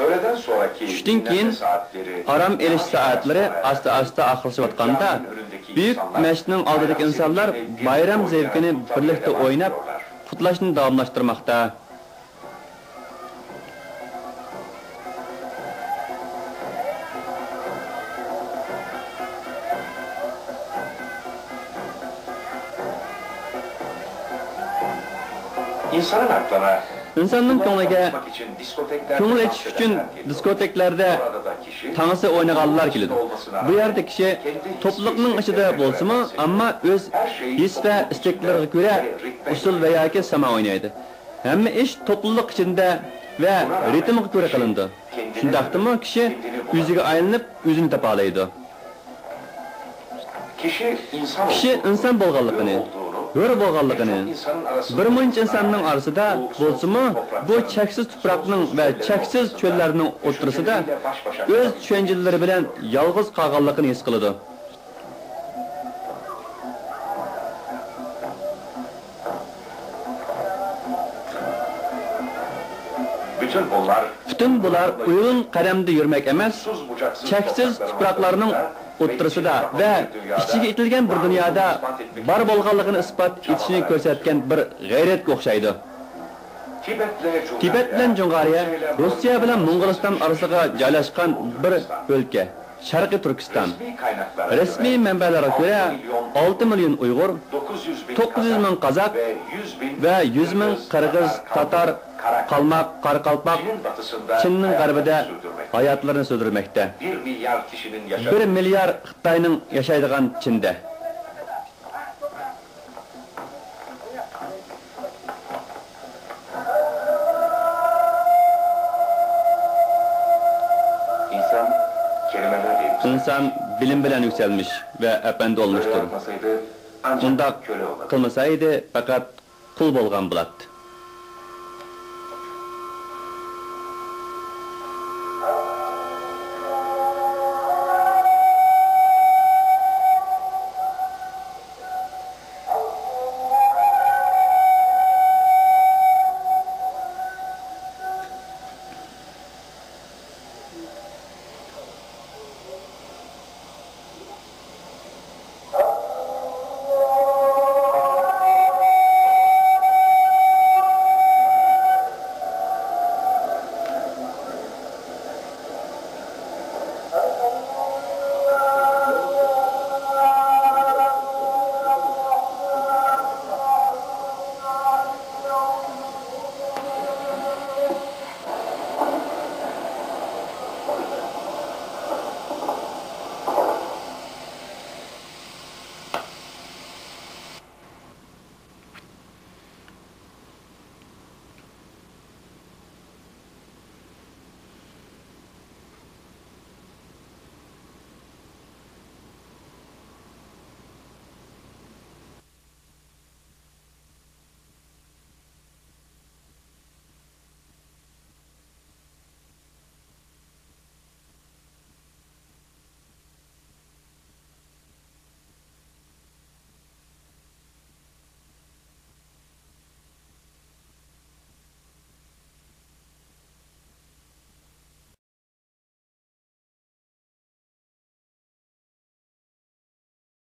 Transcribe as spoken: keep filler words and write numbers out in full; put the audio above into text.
چۈشتىن كېيىن ئارام ئېلىش سائەتلىرى ئاستا-ئاستا ئاخىرلىشىۋاتقاندا، بۈيۈك مەسچىتنىڭ ئالدىدىكى ئىنسانلار بايرام زېۋىكىنى بىرلىكتە ئويناپ، قۇتلاشنى داۋاملاشتۇرماقتا. ئىنساننىڭ كۆڭلىگە كۆڭۈل ئېچىش ئۈچۈن دىسكوتېكلاردا تانسا ئوينىغانلار كېلىدۇ. بۇ يەردە كىشى توپلۇقنىڭ ئىچىدە بولسىمۇ، ئەمما ئۆز ھېس ۋە ئىستەكلىرىگە كۆرە ئۇسسۇل ۋە ياكى ساما ئوينايدۇ. ھەممە ئىش توپلۇلۇق ئىچىدە ۋە رىتىمغا كۆرە قىلىنىدۇ. شۇنداقتىمۇ كىشى ئۆزىگە ئايلىنىپ، ئۆزىنى تاپالايدۇ. كىشى ئىنسان بولغانلىقىنى، ھۆر بولغانلىقىنى، بىر مۇنچە ئىنساننىڭ ئارىسىدا بولسىمۇ، بۇ چەكسىز تۇپراقنىڭ ۋە چەكسىز چۆللەرنىڭ ئوتتۇرىسىدا ئۆز چۈشەنچىلىرى بىلەن يالغۇز قالغانلىقىنى ھېس قىلىدۇ. پۈتۈن بۇلار ئۇيغۇن قەدەمدە يۈرمەك ئەمەس، چەكسىز تۇپراقلارنىڭ ئوتتۇرىسىدا ۋە ئىچىگە ئېتىلگەن بىر دۇنيادا بار بولغانلىقىنى ئىسپات ئېتىشنى كۆرسەتكەن بىر غەيرەتكە ئوخشايدۇ. تىبەت بىلەن جۇڭغارىيە، روسىيە بىلەن موڭغۇلىستان ئارىسىغا جايلاشقان بىر ئۆلكە. شەرقىي تۈركىستان. رەسمىي مەنبەلەرگە كۆرە، ئالتە مىليون ئۇيغۇر، توققۇز يۈز مىڭ قازاق ۋە يۈز مىڭ قىرغىز، تاتار، قالماق، قارىقالپاق چىننىڭ غەربىدە ھاياتلىرىنى سۈردۈرمەكتە. بىر مىليار خىتاينىڭ ياشايدىغان چىندە. ئىنسان بىلىم بىلەن يۈكسەلمىش ۋە ئەپەندى بولمۇشتۇر. ئۇنداق قىلمىسا ئىدى، پەقەت قۇل بولغان بولاتتى.